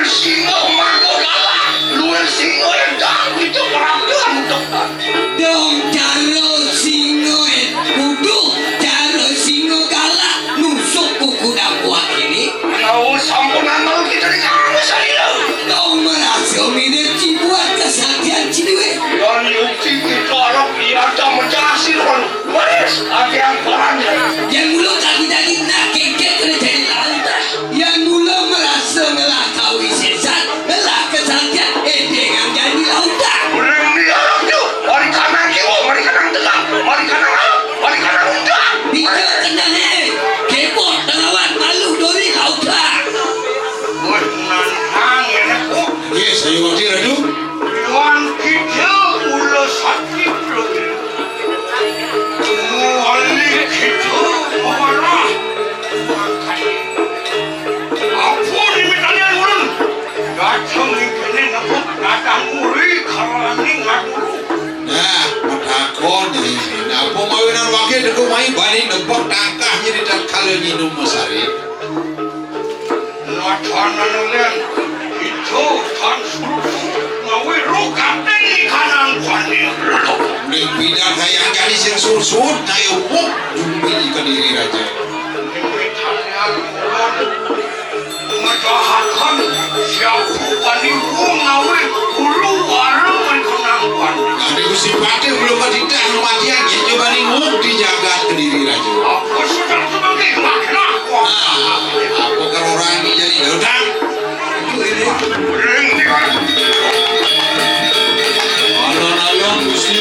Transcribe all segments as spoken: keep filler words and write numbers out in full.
Singa marga galak, luwih singa édan kita perang Tuhan untuk Dong cara singa é-, kudu cara singa galak nusuk kuku dapuak ini. Menawa sampun angel kita di kamu salira. Dong merasa mirip cibuat kesaktian ciduwe. Dan yukti kita arep iyata mencah sira. Waris, agihan paranya. Yang mula kaki daging nak kengkek kena jadi lantas. Yang mula merasa ngelah kawi sesat, ngelah kesaktian, eh, dengan jadi lautan. Ulun ni arep tu, mari kanang kiwa, mari kanang tegak, mari kanang arep, mari kanang undang. Bisa kena, eh, kepot, telawan, malu, dori, lautan. Wah, nantang, ya, nak, oh. Yes, ayo, wakil, aduh. Iwan kita mula sakit lagi. Wali kita mamarah. Apa ni mitanya ulun? Datang ni kene nepuk datang muri karani ngaduru. Nah, matakon ni. Napa mawinan wakil deku mai bani nepuk tangkah jadi tatkala nginum masari. Lacana nelen, ito tan susu, ngawi rukaten di kanan kuani. Ning pidan hayang jani sing sursut, ngayo wuk, jumpi di Kediri Raja. Ning pidan yang ulun, medahakan siapu kuani wuk ngawi, ulu warung di kanan kuani. Nah, di Gusti Patih belum matidah, matian, ya coba ning wuk di jagat Kediri Raja. Apa sudah tu bagi makna? Nah, apa karo orang ini jadi dagang? Alon-alon, Gusti.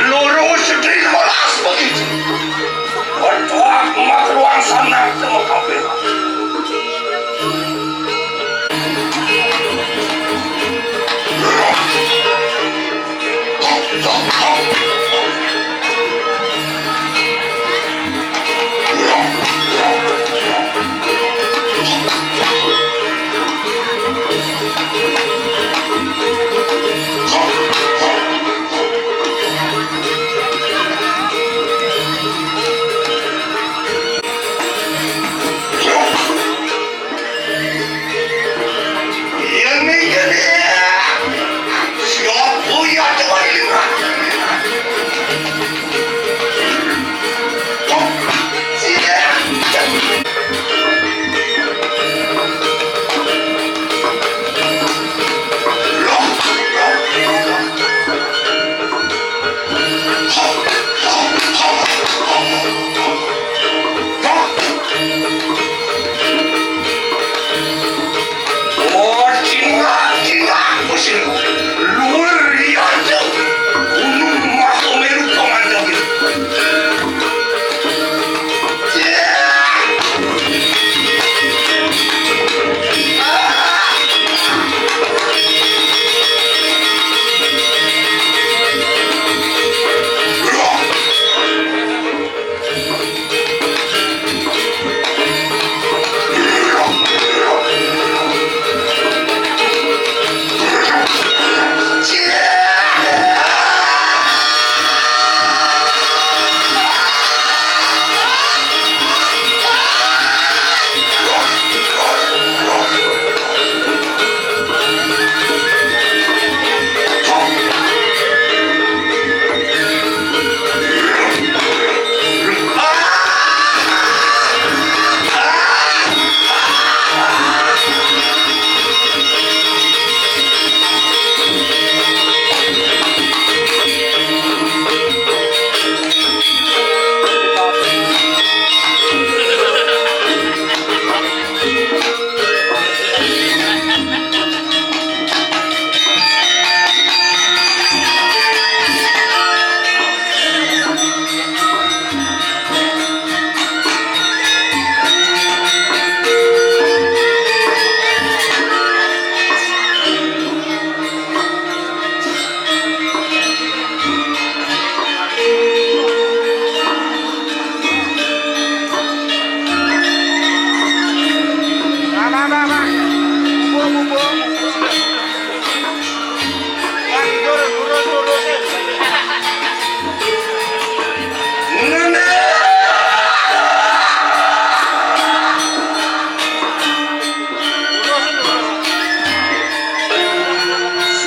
Loro sedih melas begitu. Bertuah makruang sanak sama kabeh.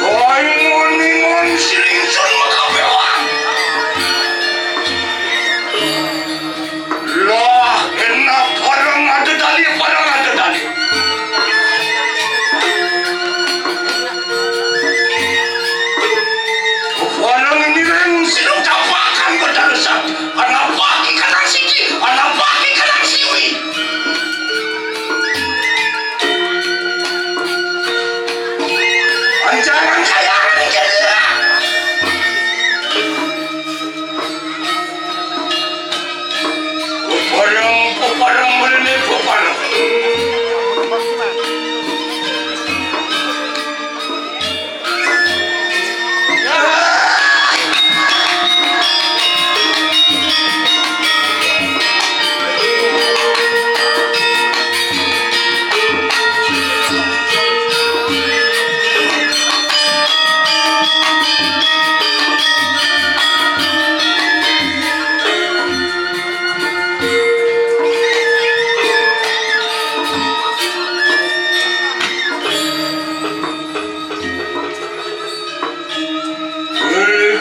Soingon-ingon si Ringsun makapéwang. Lah, énak barang ada tali, barang ada tali. Barang ini ring sinung tapakan bedalesan. Anak pagi kanang siji, anak pagi kanang siwi. Anjangan kayangan ikan nira. Pepareng, pepareng, mrene pepareng.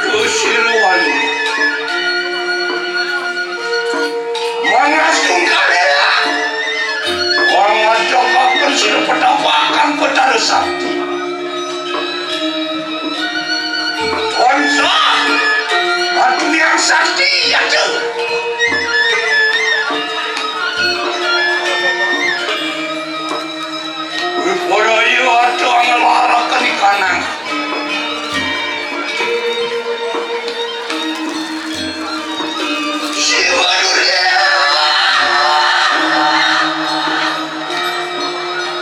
Kusirwan. Manasung karya. Wong aja kapan sira petapakan Betara Sakti. Onsa. Atuh yang sakti ya tuh. Wipara iya aja ngelaraken ikanang. Siwa Durya.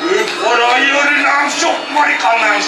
Wipara iya rinangsuk marikanang.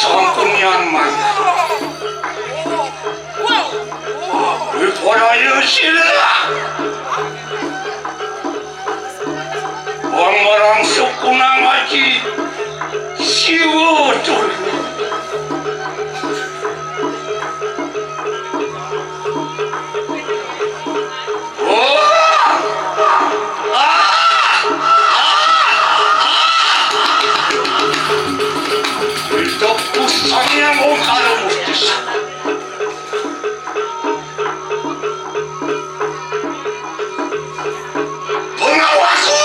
Sampun nyan man. Wiporaya sira. Wong marang sukunang aji Siwa Durna. Wah! Ah! Ah! Ah! Ida pusangnya mung karo mustis. Pengawaku!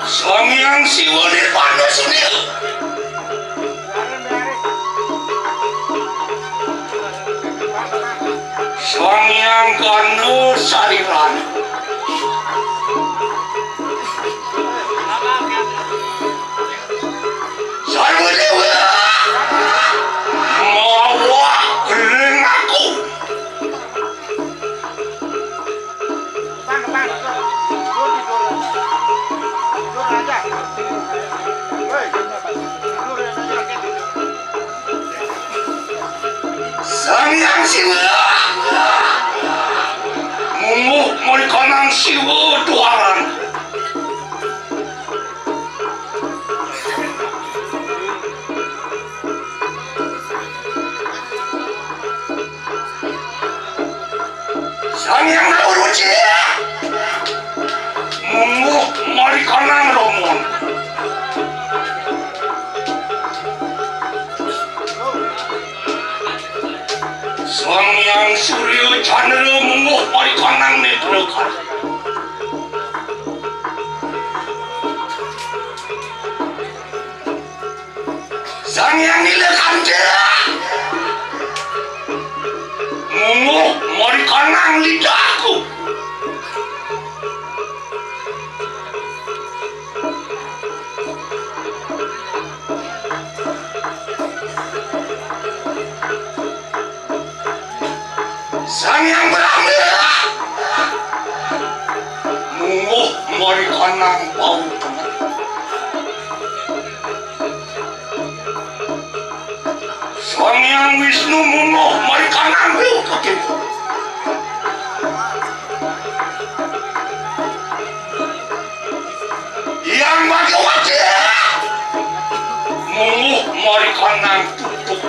Sang Hyang Siwa Nirwana Sunia. Sang Hyang Gana Sariran. Sarwa dewa mawa ring aku. Sang Hyang Siwa. Mungguh malikanang Siwa Duaran. Sang Hyang Nawa Ruci. Mungguh malikanang Romon. Sang Hyang Surya Candra mungguh malikanang Netra Kali. Sang Hyang Nila Kancil mungguh malikanang Lidahku. Sang Hyang Brahma mungguh malikanang Bau Tengen. Sang Hyang Wisnu mungguh malikanang Bau Ketiga. Hyang Bhagawati mungguh malikanang Tutuk.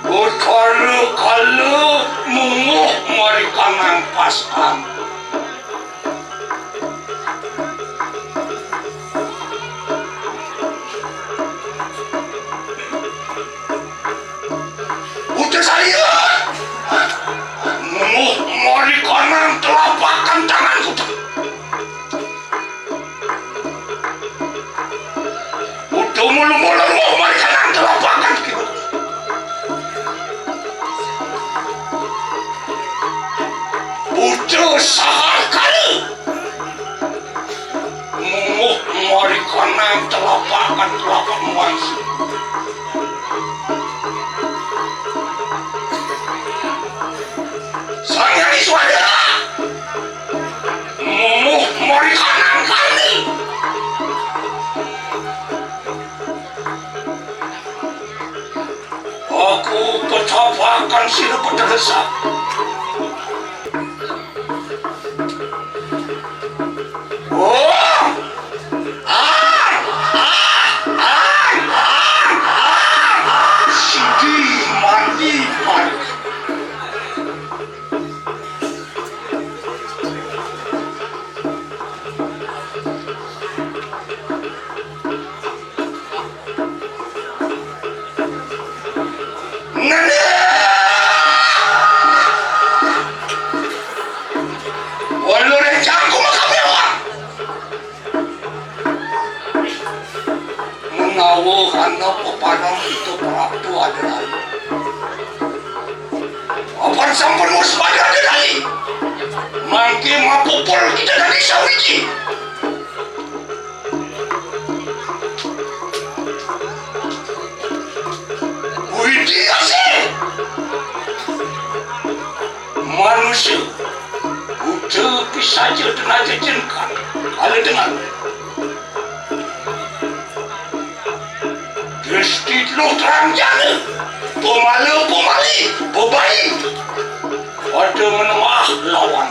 Bathara Kala mungguh malikanang Pastan. Ucasaya mungguh malikanang telapakan tangan Kuta. Uda mula-mula mungguh malikanang telapakan Kuta. Uda Sahakala mungguh malikanang telapakan telapak mangsi. Sang Hyang Iswara mungguh malikanang Kandi. Aku petapakan sira petelesa. Oh! Ah! Ah! Ah! Ah! Ah! Sidi mandi mandi. Nene! Saja tenaja jenengan kala dengan. Desti Teluh Terang Jana, pemala pemali, bebai, pada menengah lawan.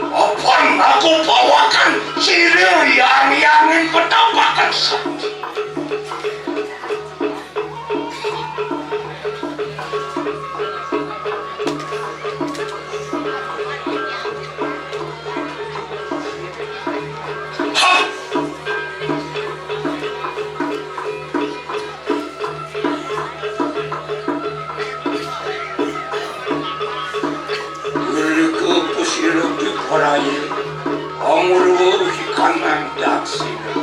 Apan aku bawakan sira yang yangin petapakan sakti. Mereka pesirap di Korai, amurwa hikanang daksina.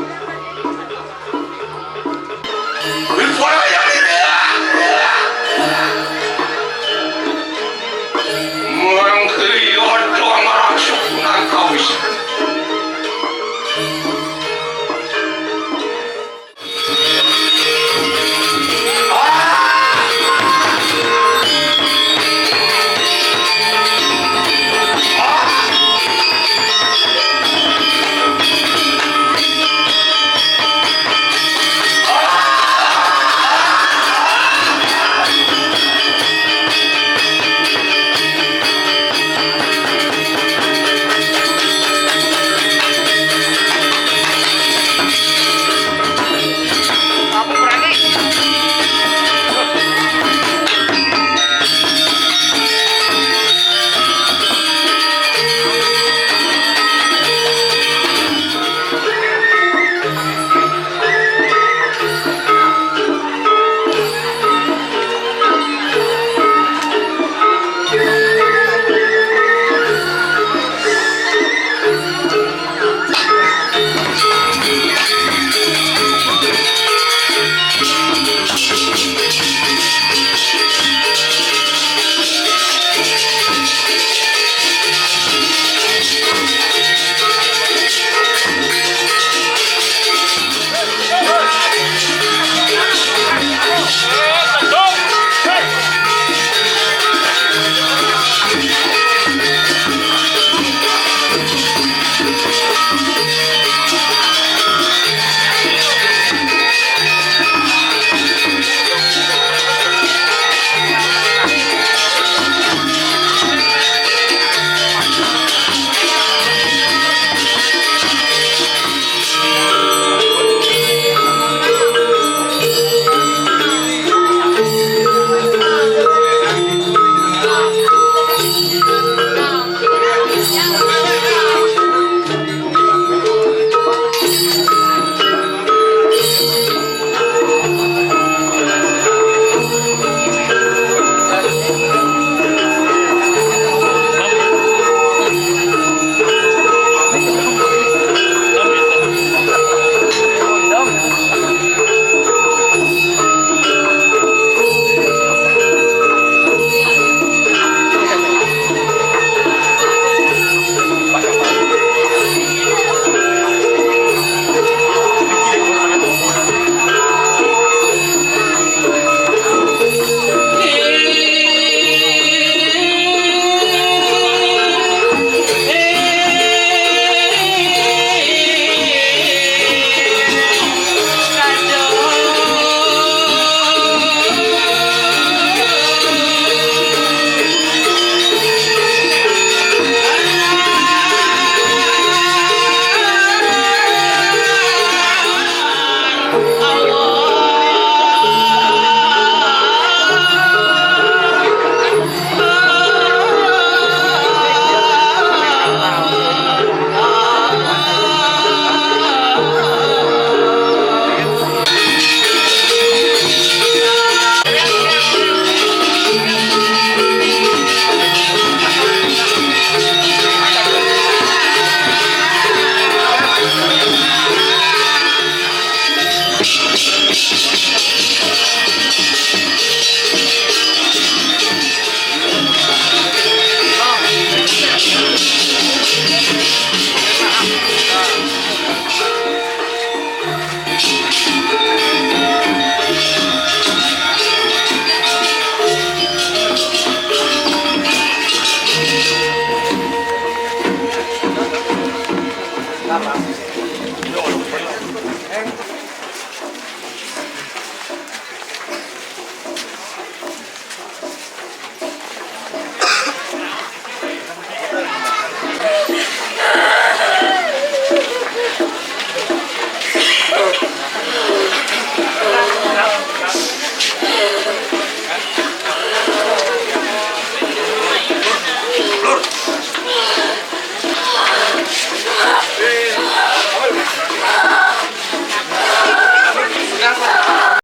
Gracias.